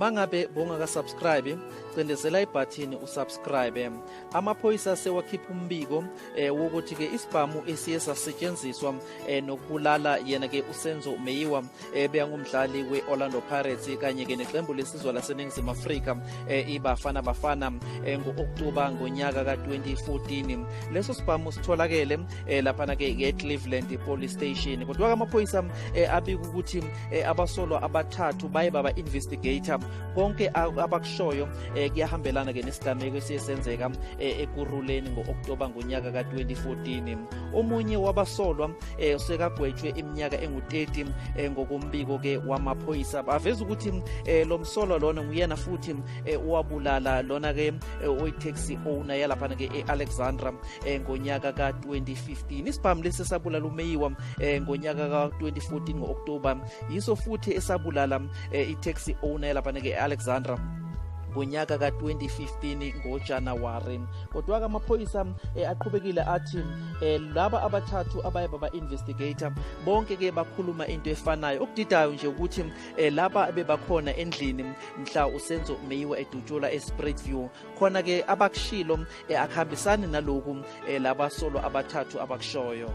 Mangabe bongaka subscribe, cindezela ibhathini usubscribe. Amaphoyisa sewakhipha umbiko wokuthi ke isibhamu esiye sasetshenziswa nokubulala yena ke uSenzo Meyiwa, beyangumdlali we-Orlando Pirates kanye ke neqembu lesizwe laseNingizimu Afrika, iBafana Bafana, ngo-October ngonyaka ka-2014. Leso sibhamu sitholakele laphana ke e-Cleveland Police Station, kodwa amaphoyisa abika ukuthi abasolwa abathathu baye baba investigator. Konke abakushoyo kuyahambelana ke nesigameko esiye senzeka Ekurhuleni ngo-October ngonyaka ka-2014. Omunye wabasolwa usekagwetshwe iminyaka engu-30 ngokombiko ke wamaphoyisa. Baveza ukuthi lo msolwa lona nguyena futhi owabulala lona ke oyi-taxi owner yalaphana ke e-Alexandra ngonyaka ka-2015. Isibhamu lesi esabulala uMeyiwa ngonyaka ka-2014 ngo-October yiso futhi esabulala i-taxi owner yalaphana ke e-Alexandra ngonyaka ka-2015 ngoJanuwari. Kodwa-ke amaphoyisa aqhubekile athi laba abathathu abaye baba-investigator bonke-ke bakhuluma into efanayo. Okudidayo nje ukuthi laba bebakhona endlini mhla uSenzo Meyiwa edutshula eSpruitview, khona-ke abakushilo akuhambisani naloku laba solo abathathu abakushoyo.